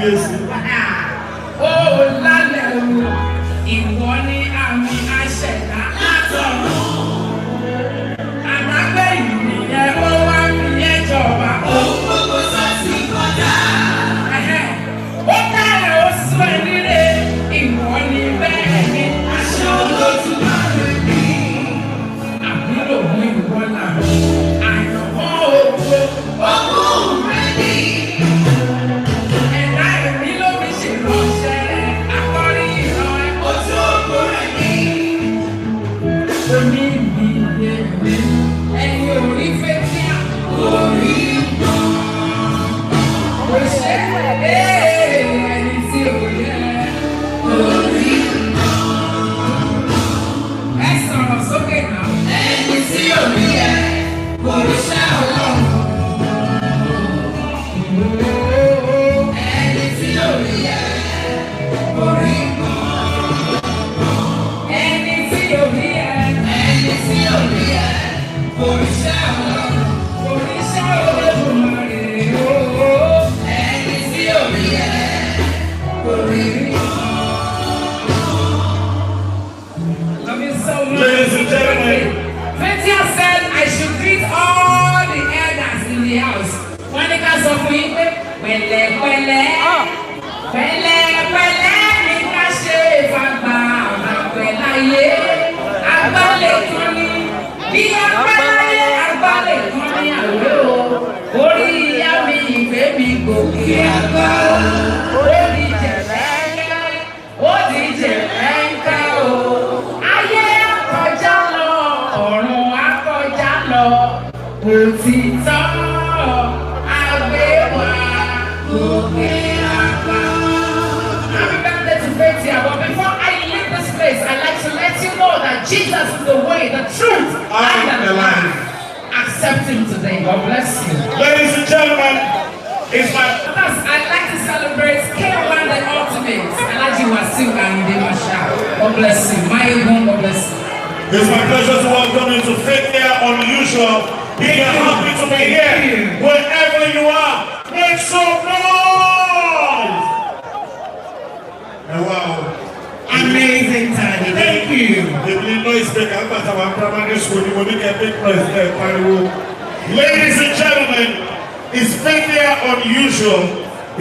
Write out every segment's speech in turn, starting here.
Kábíyèsí. Ó lálẹ́ o, ìwọ ni àmì àṣẹ̀dá látọ̀run. Àdágbé ìnìyẹn ó wá fi ẹ́ jọba. Ohun gbogbo tó ti kọjá. Ẹ̀hẹ́n. Ó kárẹ̀ ó sún ẹ nílé, ìwọ ni bẹ́ẹ̀ ni. Aṣọ Olódùmarè ni. Àbúrò mi ìwọ làmì, àyànmọ́ ògo. Ogún rẹ̀ ni. Ẹ̀dá ẹ̀mí ló fi ṣèránṣẹ́ rẹ̀, akọ́rí ìran ẹ̀. Ojú ògo rẹ̀ ni. Oní ìbí ẹni orí fẹ́tíà. Orí gbọ́. Kò ṣe é ẹni tí ò yẹ. Orí gbọ́. Ẹ sọ̀rọ̀ sókè náà. Ẹni tí ò rí ẹ, kò ríṣẹ́ Ọlọ́run. Ẹni tí ò rí ẹ, kò rí gbọ́. Ẹni tí ò rí ẹ, Ẹni tí ò rí ẹ, kò ríṣẹ́ Ọlọ́run. kò ríṣẹ́ Olódùmarè ooo. Ẹni tí ò rí ẹ, kò rí gbọ́. Love you so much. Ladies and gentlemen. Fathia said I should greet all the elders in the house. Wọ́n ní ká sọ fún yín pé pẹ̀lẹ́pẹ̀lẹ́ pẹ̀lẹ́pẹ̀lẹ́ ní ká ṣe fàgbà àgbẹ̀ láyé. Agbálẹ̀ kan ní bí agbáláyé agbálẹ̀ kan ní àwẹ̀ o. Orí ìyá mi ìgbé mi gòkè àgbà. Ó di jẹ̀lẹ́ńkẹ́, ó di jẹ̀lẹ́ńkẹ́ o. Ayé akọjá lọ, ọ̀run akọjá lọ. Òtítọ́ àgbéwà gòkè àgbà. Happy birthday to Fathia, but before I leave this place, I'd like to let you know that Jesus is the way, the truth, and the life. Accept him today. God bless you. Ladies and gentlemen, it's my First, I'd like to celebrate K1 the Ultimate, Alhaji Wasiu Ayinde Marshal. God bless you. Mayegun, God bless you. It's my pleasure to welcome you to Fathia Unusual. We are happy to be here. Wherever you are, make some noise! Ẹ wá o. Amazing, Tiny. Thank you. Èmi noise maker nígbà táwọn primary school ni mo ní kẹ́ make noise ẹ̀ pariwo. Ladies and gentlemen, it's Fathia Unusual.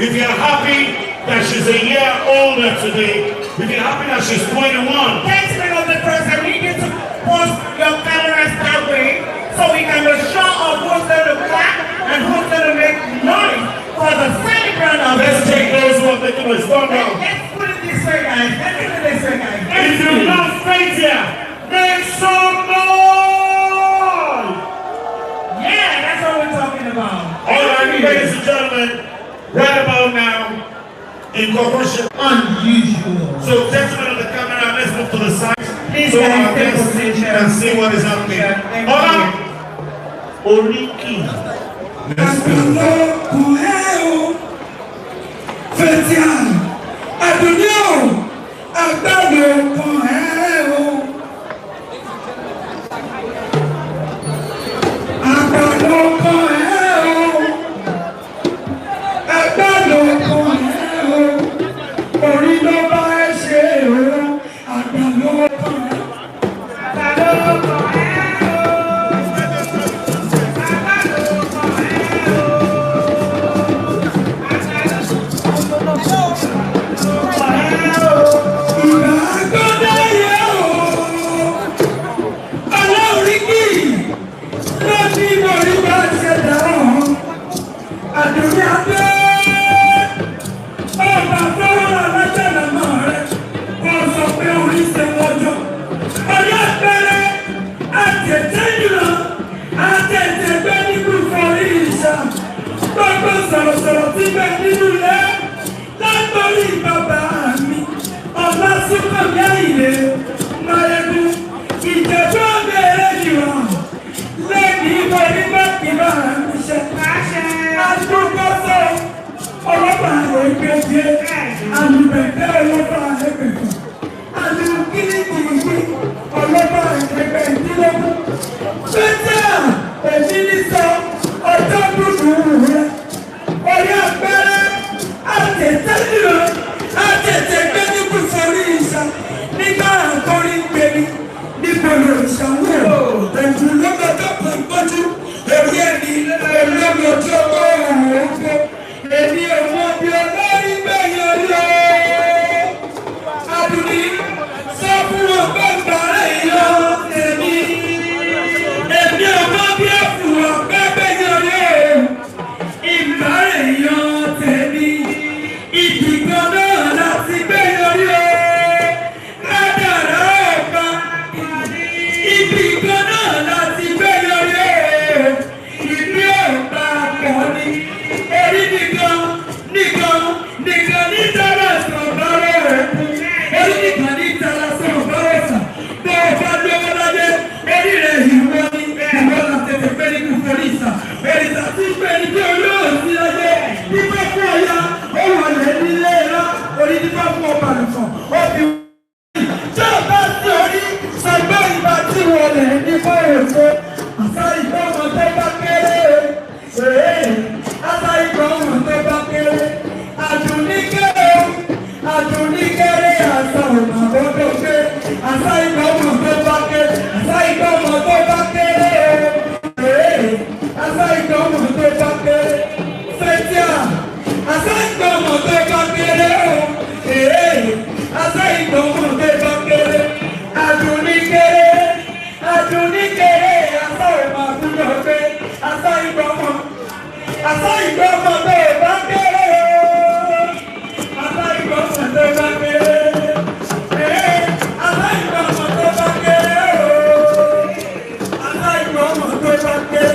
If you're happy that she's a year older today, if you're happy that she's 21, Gentlemen of the press, I need you to post your cameras that way so we can be sure of who's going to clap and who's going to make noise for the celebrant of let's this take day. those who are making noise. Calm down. Let's put it this way, guys. Let's put it this way, guys. If you love Fathia, make some noise! Yeah, that's what we're talking about. All right, ladies and gentlemen, right about now, in corporation. Unusual. So, gentlemen of the camera, let's move to the side Please, so guys, our take guests position. can see what is happening. Thank Ola, you. Oríkì. Let's go. Àgbàlókun ẹ o, Fathia Àdùnní o, àgbàlókun ẹ o. Àgbàlókun ẹ o, àgbàlókun ẹ o, orí ló bá ẹ ṣe o, àgbàlókun ẹ o. Àgbàlókun ẹ o. Àgbàlókun ẹ o. Àgbàlókun ẹ o. Ìgbà gbọ́dọ̀ yẹ o, ọlọ́rìnkì ló ní orí bá ṣe dáhùn. Àdùnní adé, ọba fọwọ́ alájàlámọ́ rẹ̀, kò sọ pé orí ṣe wọ́jọ́. Ọlọ́pẹ̀rẹ̀ àtẹ̀tẹ̀ yìí àtẹ̀tẹ̀ gbé nínú ìfọ̀rí ìṣà. Gbogbo sọ̀rọ̀sọ̀rọ̀ tí bẹ nínú ilé látọ̀rí bàbá mi. Ọlásùnkànmí Àyìnlé Máyégún Ìjẹ̀bú ọ̀bẹ̀rẹ̀ jìrọ̀ lẹ́ni ìbọn nígbà tí bá mi ṣe. Adúgbòsọ ọlọ́pàá ẹgbẹ̀je alùpẹ̀tẹ̀ ọlọ́pàá ẹgbẹ̀fà alùkìrìkìrì ọlọ́pàá ẹgbẹ̀ẹ́dínlógún. Fathia èmi ní sọ ọjọ́ dúdú rẹ̀ orí àpẹẹrẹ àtẹ̀tẹ̀. Orí rẹ̀ ìwọ ni ìwọ là tètè pé ní kúkú oríṣà. Òrìṣà tí pé ní bí olóòsì ayé. Dípẹ́ fún ọya, ó wọlé nílé rá. Orí dípẹ́ fún ọba nìkan. Ó fi tí o bá sí orí sọgbọ́n ìbá tí wọlé ní kọ́rọ̀tò. Àṣà ìgbọ́ ọmọ tó bá kéré. Ee, àṣà ìgbọ́ ọmọ tó bá kéré. Àdùnní kéré o, àdùnní kéré àṣà ọmọ àbọ̀dọ̀ pé. Àṣà ìgbọ́ ọmọ tó bá kéré. Àṣà ìgbọ́ ọmọ tó bá kéré o. Ee, àṣà ìgbọ́ ọmọ tó bá kéré. Fẹ́tíà, àṣà ìgbọ́ ọmọ tó bá kéré o. Ee, àṣà ìgbọ́ ọmọ tó bá kéré. Àdùnní kéré, àdùnní kéré, àṣà ọmọ àbúrò pé. Àṣà ìgbọ́ ọmọ, àṣà ìgbọ́ ọmọ tó bá kéré o. Àṣà ìgbọ́ ọmọ tó bá kéré. Ee, àṣà ìgbọ́ ọmọ tó bá kéré o. Àṣà ìgbọ́ ọmọ tó bá kéré.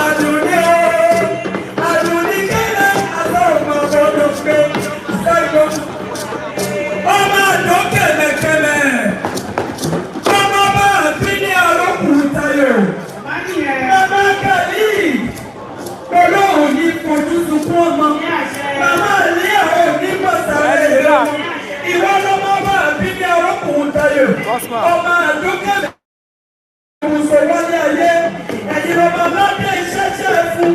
Àdùnní o, àdùnní kéré, àṣà ọmọ àbúrò pé. Àṣà ìgbọ́ ọmọ. Ọmọ àdó kẹ̀mẹ̀kẹ̀mẹ̀. Ọmọ bá àbí ní arókùnrin tayò. Bàbá Kàlí. Olóhùn ní fojú sunkún ọmọ. Màmá ní àwọn onímọ̀sáré rẹ̀. Ìwọ lọ́mọ bá àbí ní arókùnrin tayò. Ọmọ àdó kẹ̀mẹ̀ ìwòsàn wálé ayé. Ẹ̀yin ọmọ aládé iṣẹ́ ṣe é fún.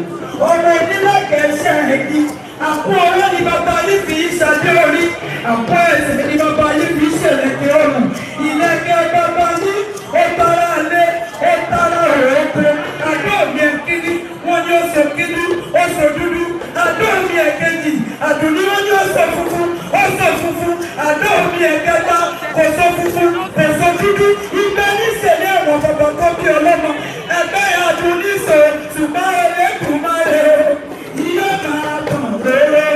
Ọmọ onílẹ̀kẹ̀ iṣẹ́ ẹ̀kí. Àpò ọwọ́ ni bàbá yìí fi ṣàdé orí. Àpò ẹsẹ̀ ni bàbá yìí fi ṣèlẹ̀kẹ̀ ọrùn. Ìlẹ̀kẹ̀ bàbá yìí ó tara lé, ó tara ọ̀rọ̀ oko. Àdó mi ẹ̀kíní, wọ́n ní ó ṣe kíní, ó ṣe dúdú. Àdó mi ẹ̀kejì, àdùnní wọ́n ní ó ṣe funfun, ó ṣe funfun. Àdó mi ẹ̀kẹta, kò ṣe funfun, kò ṣe dúdú. Ibẹ̀ ní ìṣẹ̀lẹ̀ àwọn bàbá tó bí ọlọ́mọ. Ẹgbẹ́ àdùnní ṣe ṣùgbọ́n ẹlẹ́kùn máa rẹ̀ yóò máa tàn rere.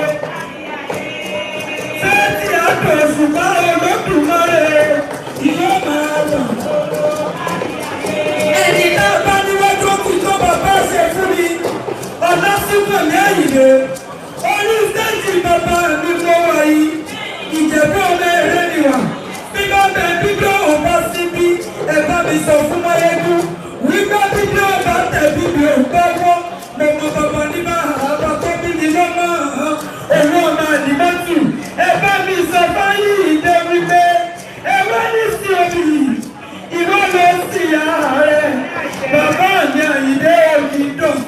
Fẹ́ẹ̀tì àdùn ṣùgbọ́n Olódùmarè yóò máa tàn. Ẹni náà bá níwájú òkú tó bàbá ṣe fún mi. Ọlásùnkànmí Àyìndé. Orí stéèjì bàbá mi mo wà yìí. Ìjẹ̀bú ọmọ eré ni wà. Bí bá bẹ bíbí ò bá síbí, ẹ bá mi sọ fún Máyégún. Wípé bíbí ò bá tẹ̀ bíbí ò bá wọ́. Mo mọ bàbá ní máa bàbá tó bí mi lọ́mọ. Òun ọmọ àdìmọ́tù. Ẹ bá mi sọ fáyì ìdè wípé ẹ wá ní sí omi. Ìwọ ló sì ààrẹ. Bàbá mi Àyìndé òkì dùn.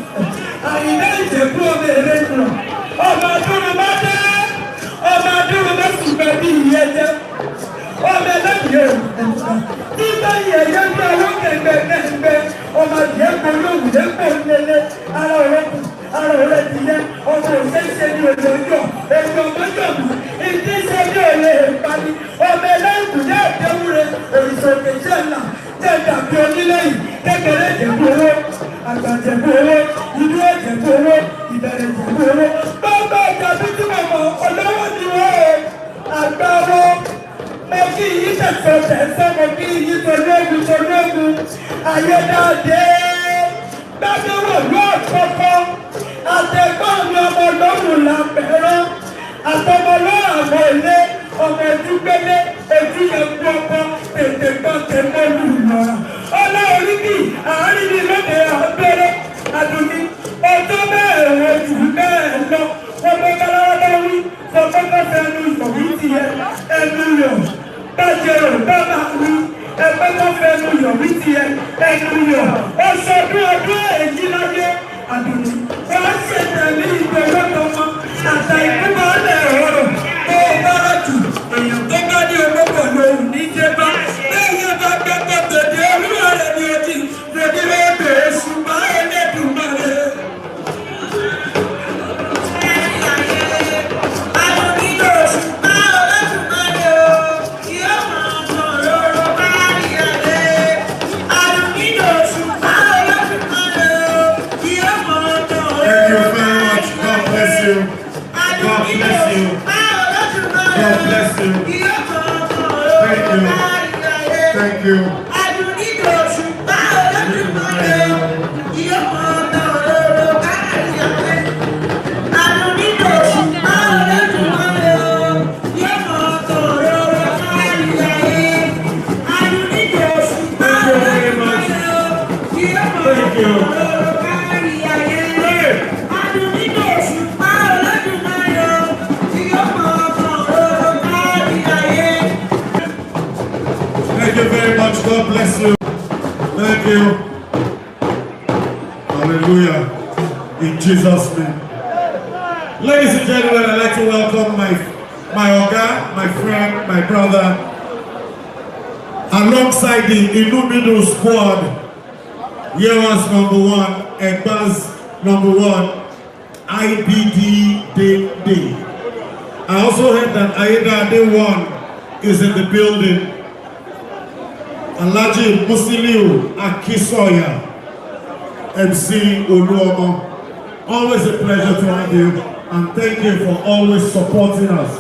Àyìndé Ìjẹ̀bú ọmọ èrè nù. Ọmọ adúrú bá dé. Ọmọ adúrú bá sì gbẹ bí ìyẹn jẹ. Ọmọ ẹlẹ́yìí ò tí báyìí ẹ̀yẹ́ ń gbé owó kẹ̀kẹ́ ọmọ adìyẹ polówó lẹ́kọ̀ọ́ lélẹ̀ ara ọ̀rẹ́ kù ara ọ̀rẹ́ ti yẹ ọmọ òṣèṣe ní òde ọjọ́ ètò ọmọjọ́mù ìdí ṣe ní òye ìpani ọmọ ẹlẹ́yìn kù ní àdéhùn òrìṣà òkè jẹ́nà jẹ́ dàbí onílẹ̀yìn kékeré jẹ̀bú owó àgbà jẹ̀bú owó ìlú jẹ̀bú owó ìbẹ̀rẹ̀ jẹ̀bú owó bàbá ìjàdí tí mo mọ̀ olówó ni wọ́n àgbà wọn mo kí yí tẹ̀sán tẹ̀sán mo kí yí tológun tológun ayédáadé gbàdúrà ló àkọ́kọ́ àtẹ̀gbọ́n mi ọmọ lọ́rùn làbẹ̀rẹ̀ àtọmọlọ́ àwọn ilé ọmọ ẹdúgbélé ojú yẹn kú ọkọ tètè gbọ́ tẹ̀mọ́ lù lọ́ra ọlọ́ọ̀rí kì àárín mi lóde abẹ́rẹ́ àdùnní ọjọ́ bẹ́ẹ̀ ojú bẹ́ẹ̀ lọ wọ́n bẹ́ kálára bá wí sọ pé kọ́sẹ̀ ẹnu yọ̀ wí tiẹ̀ ẹnu yọ̀ bàjẹ́ ò bá máa wí ẹgbẹ́ kọ́sẹ̀ ẹnu yọ̀ wí tiẹ̀ ẹnu yọ̀ ọ̀ṣọ́dún ọdún èyí láyé àdùnní wọ́n ṣe tẹ̀lé ìgbẹ́lẹ́ tọmọ àtà ìkúbalẹ̀ ọ̀rọ̀ tó o bára jù èèyàn tó bá ní owó pẹ̀lú òun ní jẹ́ bá lẹ́yìn bá gbẹ́gbẹ́ tẹ̀lé olúwa rẹ̀ ní ojú tẹ̀lé bẹ̀rẹ̀ ṣùgbọ́n Ẹlẹ́dùmarè. Ẹ God bless you. Thank you. Hallelujah. In Jesus' name. Ladies and gentlemen, I'd like to welcome my oga, my friend, my brother, alongside the Inumidun squad, Yewa's number one, Egba's number one, IBD Day Day. I also heard that Aida Day One is in the building. Alhaji Musiliu Akisoya, MC Oluomo. Always a pleasure to have you, and thank you for always supporting us.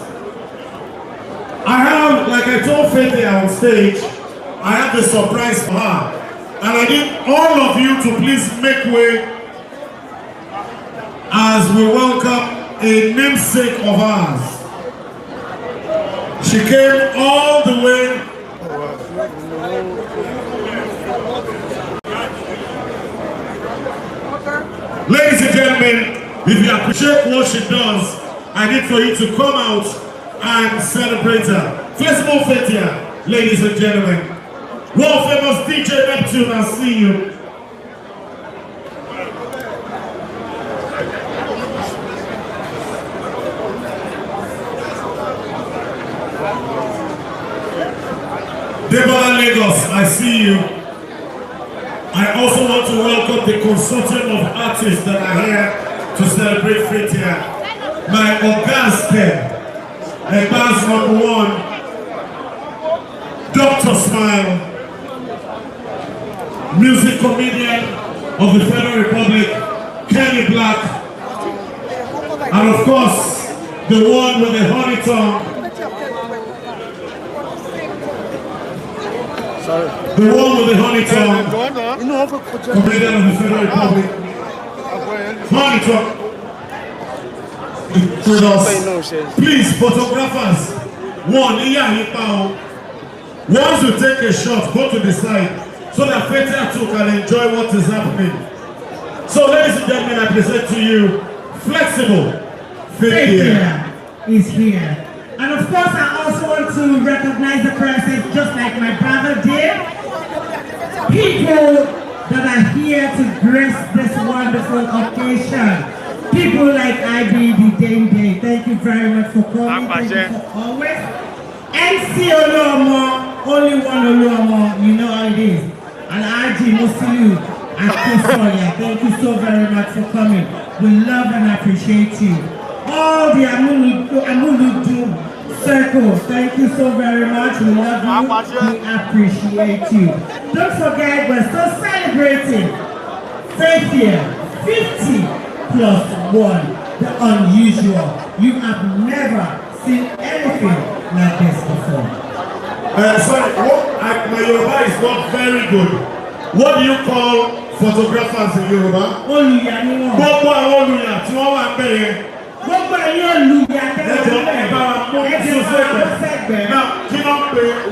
I have, like I told Faithia on stage, I have a surprise for her. And I need all of you to please make way as we welcome a namesake of ours. She came all the way. Ladies and gentlemen, if you appreciate what she does, I need for you to come out and celebrate her. Flexible Faithia, ladies and gentlemen. World famous DJ Neptune, I see you. Debola Lagos, I see you. I also want to welcome the consortium of artists that are here to celebrate Faithia. My Auguste, Egbas number one, Dr. Smile, music comedian of the Federal Republic, Kenny Black, and of course, the one with the honey tongue, the one with the honey tongue, comedian of the Federal Republic, honey tongue, with us. Please, photographers, one, ìyá yín pa o. Once you take a shot, go to the side so that Faithia too can enjoy what is happening. So, ladies and gentlemen, I present to you Flexible Faithia. Faithia is here. And of course, I also want to recognize the presence, just like my brother did, people that are here to grace this wonderful occasion. People like IBD Dende, thank you very much for coming. Thank you for always. MC Oluomo, only one Oluomo, you know how it is. Alhaji Musiliu Akisoya, thank you so very much for coming. We love and appreciate you. All the Amuludun circle, thank you so very much. We love you. We appreciate you. Don't forget, we're still celebrating Faithia 50 plus 1, the unusual. You have never seen anything like this before. Sorry, my Yoruba is not very good. What do you call photographers in Yoruba? Olùyà ni wọ́n. Gbogbo àwọn olùyà tí wọ́n wà ń bẹ̀ yẹn. Gbogbo ẹ̀yin olùyà Ẹ jọ̀ọ́, ẹ bá wa mú ẹ ti sún bá wa sẹ́gbẹ̀ẹ́. sẹ́gbẹ̀ẹ́. Now, kí ló ń pè